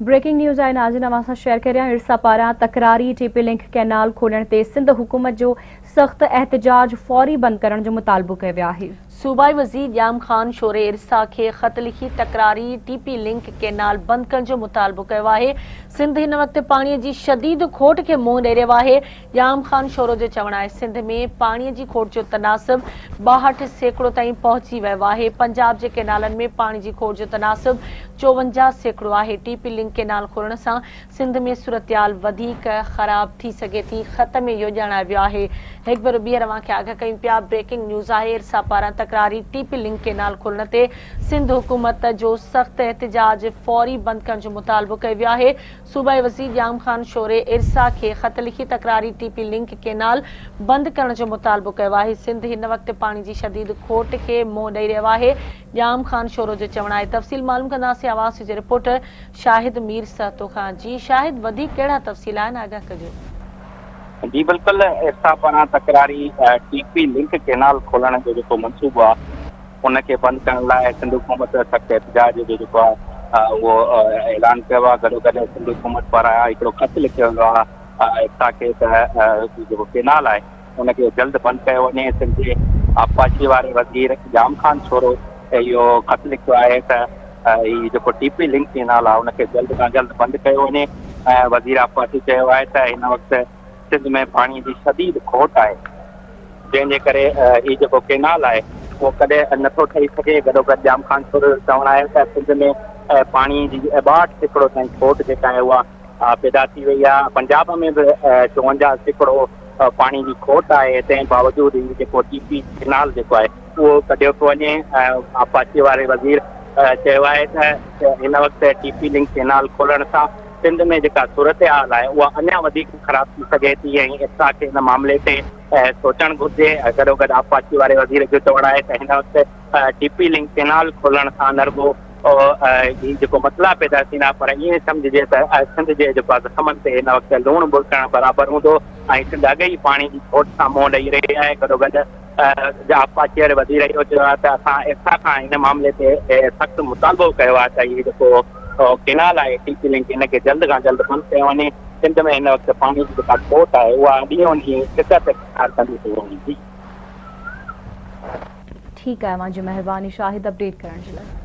Breaking news آهي ناظرين اوهان سان شيئر ڪريان ارسا پاران تڪراري ٽي پي لنڪ ڪئنال کولڻ تي سنڌ حڪومت جو سخت احتجاج فوري بند ڪرڻ جو مطالبو ڪيو ويو آهي. صوبائي وزير ڄام خان شوري ارسا کي خط لکي تڪراري ٽي پي لنڪ ڪئنال بند ڪرڻ جو مطالبو ڪيو آهي. سنڌ هن وقت پاڻي جي شديد کوٽ کي منهن ڏئي رهيو آهي. ڄام خان شورو جو چوڻ آهي سنڌ ۾ پاڻي جي کوٽ جو تناسب 62% تائين پهچي ويو آهي، پنجاب جي ڪئنالن ۾ پاڻي جي کوٽ جو تناسب 54% آهي، ٽي پي لنڪ ڪئنال کولڻ سان سنڌ ۾ صورتحال وڌيڪ خراب ٿي سگهي ٿي، خط ۾ اهو ڄاڻايو ويو آهي. هڪ ڀيرو ٻيهر اوهان کي آگاهه ڪيون پيا بريڪنگ نيوز آهي ارسا پاران تڪراري ٽي پي لنڪ ڪئنال کولڻ تي سنڌ حڪومت جو سخت احتجاج فوري بند ڪرڻ جو مطالبو ڪيو ويو آهي، صوبائي وزير ڄام خان شوري ارسا کي خط لکي تڪراري ٽي پي لنڪ ڪينال بند ڪرڻ جو مطالبو ڪيو آهي، سنڌ هن وقت پاڻي جي شديد کوٽ کي منهن ڏئي رهيو آهي، ڄام خان شورو جو چوڻ آهي. تفصيل معلوم ڪنداسين آواز جي رپورٽر شاهد مير سهتو کان جي شاهد وڌيڪ ڪهڙا تفصيل آهن آگاهه ڪجو. جي بلڪل ارسا پاران تڪراري ٽي پي لنڪ ڪينال کولڻ جو جيڪو منصوبو آهي ان کي بند ڪرڻ لاء سنڌ حڪومت سخت احتجاج جو جيڪو آهي اهو اعلان ڪيو آهي گڏوگڏ سنڌ حڪومت پاران هڪڙو خط لکيو ويو آهي ارسا کي ته جيڪو ڪينال آهي ان کي جلد بند ڪيو وڃي سنڌ جي آبپاشي واري وزير ڄام خان شورو اهو خط لکيو آهي ته هي جيڪو ٽي پي لنڪ ڪينال آهي ان کي جلد کان جلد بند ڪيو وڃي ۽ وزير آبپاشي چيو آهي ته هن وقت سنڌ ۾ پاڻي جي شديد کوٽ آهي جنهن جي ڪري هي جيڪو ڪينال آهي اهو ڪڏهن نٿو ٺهي سگهي، گڏوگڏ ڄام خان شورو جو چوڻ آهي ته سنڌ ۾ پاڻي جي 62% تائين کوٽ جيڪا آهي اها پيدا ٿي وئي آهي، پنجاب ۾ به 54% پاڻي جي کوٽ آهي، تنهن باوجود هي جيڪو ٽي پي ڪينال جيڪو آهي اهو ڪڍيو پيو وڃي، آبپاشي واري وزير چيو آهي ته هن وقت ٽي پي لنڪ ڪينال کولڻ سان سنڌ ۾ جيڪا صورتحال آهي اها اڃا وڌيڪ خراب ٿي سگهي ٿي ۽ ارسا کي ان معاملي تي سوچڻ گهرجي. گڏوگڏ آبپاشي واري وزير جو چوڻ آهي ته هن وقت ٽي پي لنڪ ڪينال کولڻ سان نه رڳو هي جيڪو مسئلا پيدا ٿيندا پر ائين سمجهجي ته سنڌ جي جيڪو آهي زخمن تي هن وقت لوڻ ٻرڪڻ برابر هوندو ۽ سنڌ اڳ ئي پاڻي جي کوٽ سان منهن ڏئي رهي آهي. گڏوگڏ آبپاشي واري وزير اهو چيو آهي ته اسان ارسا کان ان معاملي تي سخت مطالبو ڪيو آهي ته هي جيڪو ڪينال آهي ٽي پي لنڪ ان کي جلد کان جلد بند ڪيو وڃي. سنڌ ۾ هن وقت پاڻي جي جيڪا کوٽ آهي اها ڏينهون ڏينهن شدت اختيار ڪندي پئي وڃي. جي. ٺيڪ آهي اوهان جي مهرباني شاهد اپڊيٽ ڪرڻ جي لاء.